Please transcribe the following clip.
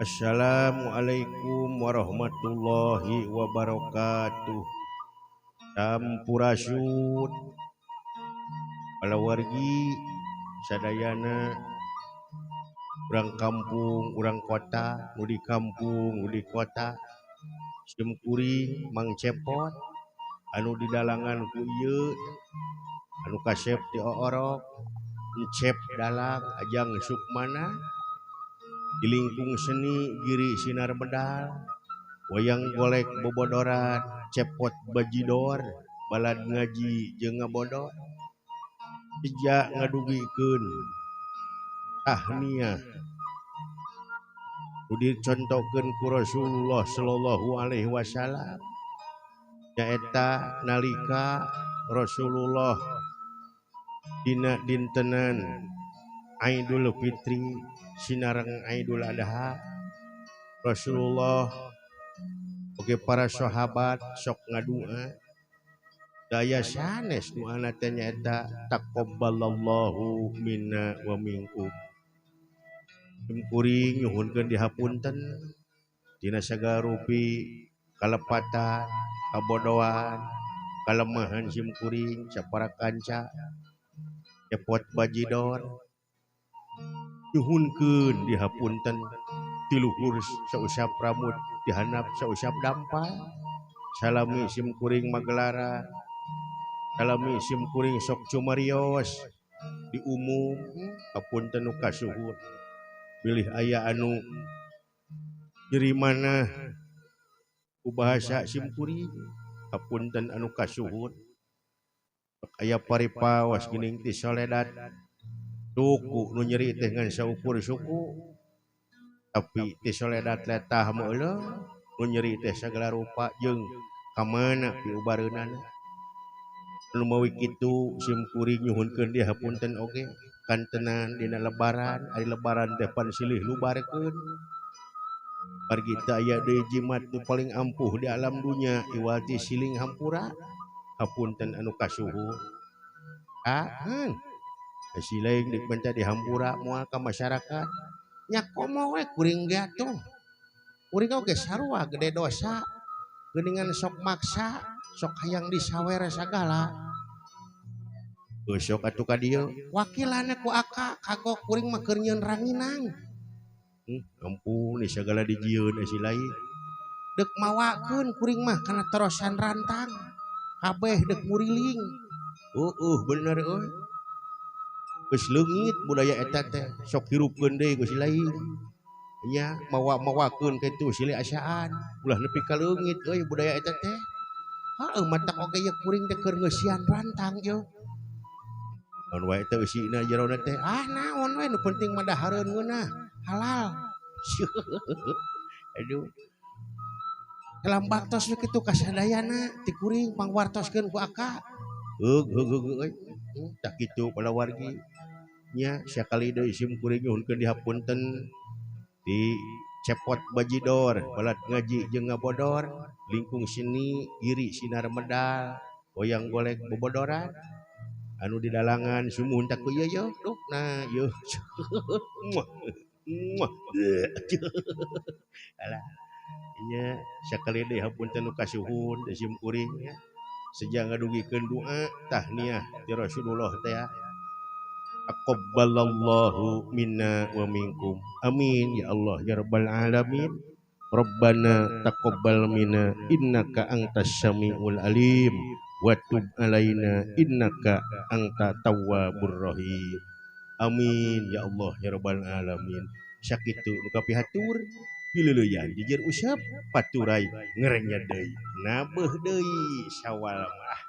Assalamualaikum warahmatullahi wabarakatuh. Sampurasun palawargi sadayana urang kampung, urang kota, nu di kampung, nu di kota. Simkuring Mang Cepot anu di dalangan ku ieu anu kasep ti oorok Encep dalang Ajang Sukmana di lingkung seni Giri Sinar Medal wayang golek bobodoran Cepot bajidor balad ngaji jeung ngabodor sejak ngadugikeun tahniah nu dicontohkeun ku Rasulullah sallallahu alaihi wasallam nyaeta nalika Rasulullah dina dintenan Idul Fitri sinareng Idul Adha Rasulullah oge para sahabat sok ngadua daya sanes doana teh nyaeta taqabbalallahu minna wa minkum. Simkuring nyuhunkeun dihapunten dina sagala rupi kalepatan, kabodohan, kalemahan simkuring sapara kanca Cepot bajidor nyuhunkeun dihapunten ti luhur sausap rambut dihandap sausap dampal salami simkuring magelaran salami simkuring sok cumarios di umum hapunten nu kasuhun bilih aya anu nyeri manah ku bahasa simkuring hapunten anu kasuhun aya paripaos geuning ti soledat suku nu nyeri teh ngan saukur suku tapi ti soledat letah meuleum nu nyeri teh sagala rupa jeung ka mana piubareunana nu mawi kitu simkuring nyuhunkeun dihapunten oge kantenan dina lebaran ari lebaran teh pan silih lubarkeun margi teu aya deui jimat nu paling ampuh di alam dunya iwal ti siling hampura hapunten anu kasuhun ah siling dipenta dihampura moal ka masyarakat nya komo we kuring ge atuh kuring oge sarua gede dosa geuningan sok maksa sok hayang disawer sagala sok atuh ka dieu wakilana ku aka kagok kuring mah keur nyieun ranginang ampun sagala dijieun si lain deuk mawakeun kuring mah kana terosan rantang kabeh deuk muriling bener euy geus leungit budaya eta teh sok hirupkeun deui ku si lain nya mawa-mawakeun kitu silih asaan ulah nepi ka leungit euy budaya eta teh heueuh matak oge ieu kuring teh keur ngeusian rantang ieu naon wae teh eusina jerona teh ah naon we nu penting mah dahareun ngeunah halal aduh dalam baktos nu kitu kasadayana ti kuring pangwartoskeun ku aka heug heug heug euy tah kitu palawargi nya sakali deui simkuring nyuhunkeun dihapunten di Cepot bajidor balad ngaji jeung ngabodor lingkung seni Giri Sinar Medal wayang golek bobodoran anu di dalangan sumuhun tak ku ieu yeuh duh nah yeuh muah muah alah nya sakali deui hapunten nu kasuhun di simkuring nya sejak ngadugikeun doa tahniah ti Rasulullah teh taqabbalallahu minna wa minkum amin ya Allah ya rabbal alamin rabbana taqabbal minna innaka antas samiul alim wa tub alaina innaka anta tawwabur rahim amin ya Allah ya rabbal alamin sakitu nu kapihatur pileuleyan jujur usap paturai ngerenya deui nabeuh deui sawal mah.